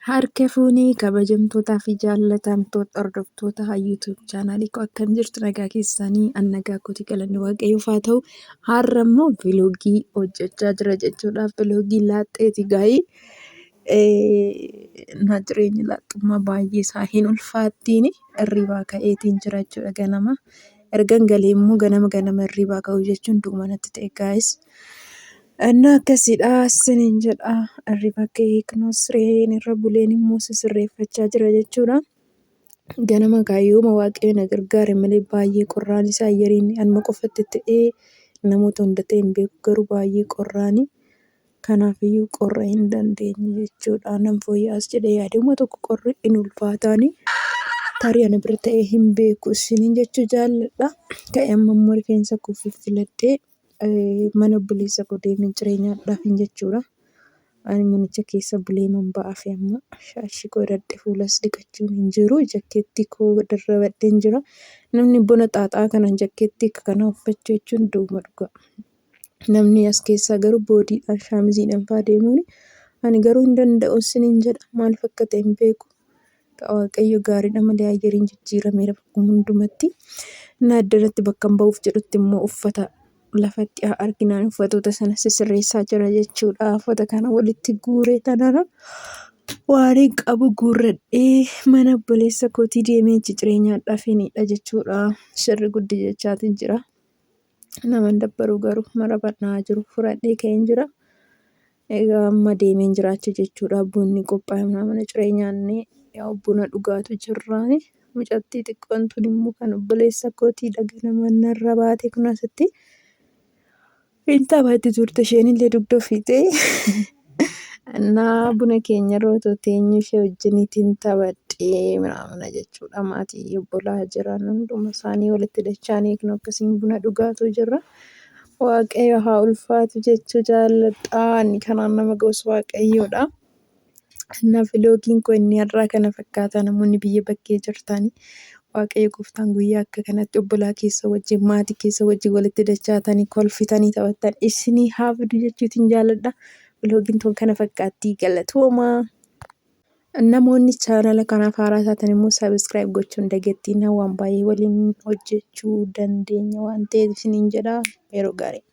Harka fuunee kabajamtootaa fi jaallatamtoota hordoftoota YouTube chaanaalii koo, akkam jirtu? Nagaa keessanii? An nagaa kooti, galanni Waaqayyoof haa ta'u. Har'a immoo vlogii hojjechaa jira jechuudha. Vlogii laaxxeeti gaa'ii. Na jireenyi laaxxummaa baay'ee isaa hin ulfaattiin hirribaa ka'eetiin jira jechuudha ganama. Ergan galee immoo ganama ganama hirribaa ka'uu jechuun du'uma natti ta'e, guys. Innaa akkasidha isiniin jedha. Hirriba ka'ee kunoo sireen irra buleen immoo sisirreeffachaa jira jechuudha. Ganama kaayyooma Waaqayyo na gargaare malee baay'ee qorraan isaa ayyariin anuma qofatti ta'ee namoota hunda ta'e hin beeku, garuu baay'ee qorraani. Kanaafiyyuu qorra hin dandeenye jechuudha. Nan fooyya'as jedhee yaaduma tokko qorri hin ulfaataani. Tarii ana bira ta'ee hin beeku isiniin jechuu jaalladha. Ka'ee amma immoo rifeensa koo fiffiladhee mana obboleessa koo deemee ciree nyaadhaaf hin jechuudha. Ani manicha keessa bulee man ba'aa fi amma shaashii koo hidhadhe fuulas dhiqachuun hin jiru. Jakkeettii koo darrabadheen jira. Namni bona xaaxaa kanaan jakkeettii akka kanaa uffachuu jechuun du'uma dhugaa. Namni as keessaa garuu boodiidhaan shaamiziidhaan fa'aa deemuuni. Ani garuu hin danda'u isiniin jedha. Maaliif akka ta'e hin beeku. Waaqayyo gaariidha malee ayyeriin jijjiirameera bakkuma hundumatti. Inni addanatti bakka hin ba'uuf jedhutti immoo uffata lafatti haa arginaan uffatoota sana sisirreessaa jira jechuudha. Uffata kana walitti guuree tanana waan hin qabu guurradhee mana obboleessa kootii deemee ciree nyaadhaafinidha jechuudha. Sirri guddi jechaatiin jira. Nama hin dabbaru garuu mara bal'aa jiru fudhadhee ka'een jira. Egaa amma deemeen jiraachuu jechuudha. Bunni qophaa'e mana ciree nyaannee buna dhugaatu jirraani. Mucattii xiqqoon tun immoo kan obboleessa kootiidha, ganama narra baate kun asitti. Hin taphatti turte, isheen illee dugda ofiitee. Innaa buna keenya yeroo otoo teenyu ishee wajjiniitiin taphadhee minaamina jechuudha. Maatii obbolaa jiran hunduma isaanii walitti dachaanii kun akkasiin buna dhugaatu jirra. Waaqayyo haa ulfaatu jechuu jaalladha. Inni kanaan nama ga'us Waaqayyoodha. Innaa vloogiin koo inni har'aa kana fakkaata. Namoonni biyya bakkee jirtanii, Waaqayyo gooftaan guyyaa akka kanatti obbolaa keessa wajjin, maatii keessa wajjin walitti dachaatanii kolfitanii taphattan isinii haa fidu jechuutiin jaalladha. Vloogiin tun kana fakkaatti, galatoomaa. Namoonni chaanala kanaaf haaraa taatan immoo subscribe gochuun dagattiin, waan baay'ee waliin hojjechuu dandeenya waan ta'eef isiniin jedha, yeroo gaarii.